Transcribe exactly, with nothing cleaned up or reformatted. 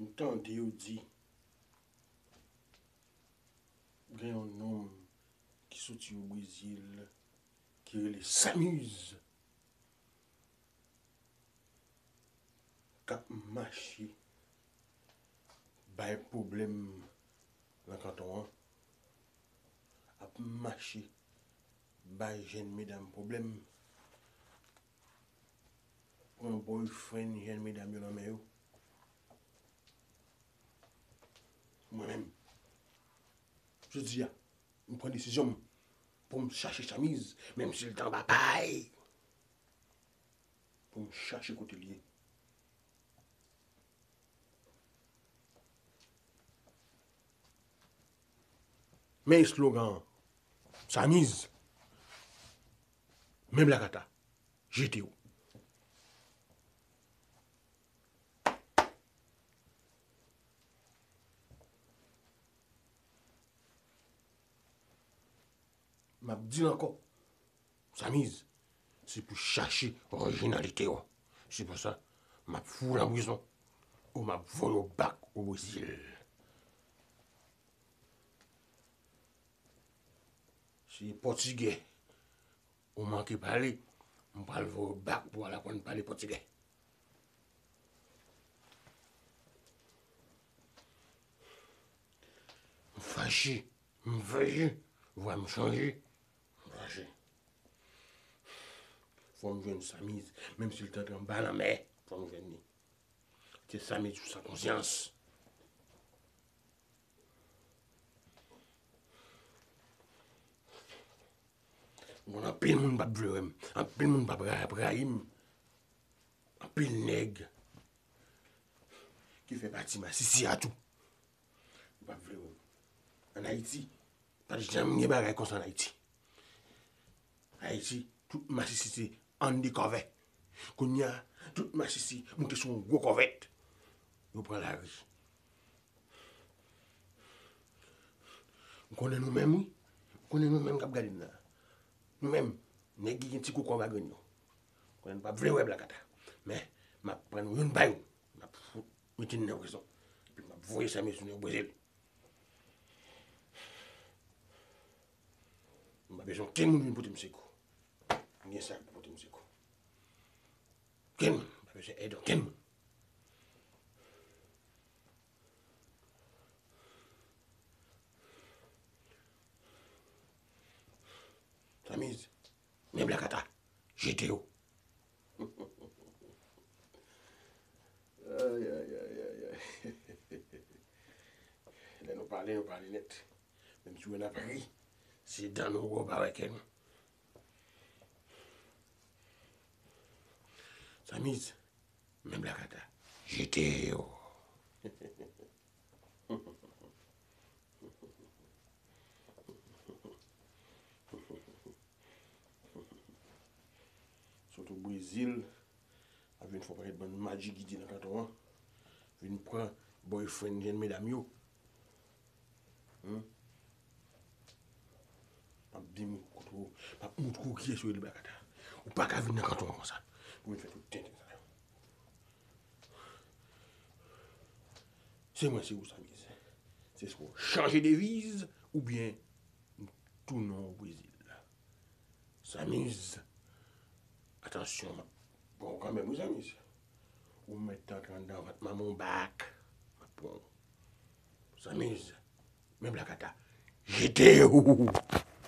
M tande yo di gen yon nonm ki soti o Brezil ki rele Samiz k ap mache bay pwoblèm nan kanton an, ap mache bay jèn medam pwoblèm, pran boyfriend jèn medam yo nan men yo. Mwen menm, jodi a, m pran desizyon m pou m chache Samiz, menm si l t anba pay, pou m chache kote l ye. Men eslogan an, Samiz, men blakata, jete w. M ap di l ankò, Samiz, se pou chache orijinalite w. Se pou sa, m ap fout w nan prizon, ou m ap voye w back o Brezil. Se pòtigè ou manke pale, m pral voye w back pou w al aprann pale pòtigè. M fache, m fache, vwa m chanje, m fache. Fò m jwenn Samiz, menm si l t antre anba lanmè, fò m jwenn li. Se Samiz ou san konsyans. M konn anpil moun p ap vle wè m, anpil moun p ap ra-, ap rayi m, anpil nèg ki fè pati masisi a tou p ap vle wè m. Ann Ayiti, pa t janm gen bagay konsa ann Ayiti. Ayiti, tout masisi se undercover. Kounye a, tout masisi moute sou yon gwo kòvèt. Yo pran lari. M konnen nou menm, wi. M konnen nou menm k ap gade m la. Nou menm, nèg ki gen ti koukòb a grenn yo. M konnen nou p ap vle wè blakata. Men, m ap pran nou youn pa youn. M ap fout mete n nan prizon. Epi m ap voye Samiz tounen o Brezil. M pa bezwen okenn moun vin pote m sekou. M gen sa k pou pote m sekou. Okenn moun. M pa bezwen èd okenn moun. Samiz, men blakata, jete yo. Ay, ay, ay, ay, ay. Lè nou pale, nou pale nèt. Menm si w wè n ap ri, se dan nou wè, w pa wè kè nou. Samiz, men blakata, jete yo. Sot o Brezil, ap vin fè yon pakèt bann madjigidi nan kanton an. Vin pran boyfriend jèn medam yo. Hmm? M ap di m kote w, m ap moutre w kiyès yo rele blakata. Ou pa ka vin nan kanton an konsa pou vin fè tout tenten sa yo. Se mwen, se ou, Samiz. Se swa w chanje deviz oubyen m tounen w o Brezil. Samiz, atansyon, m ap pran w kanmenm, wi, Samiz. Ou mèt antre anndan vant manman w bak. M ap pran w. Samiz, men blakata, jete w!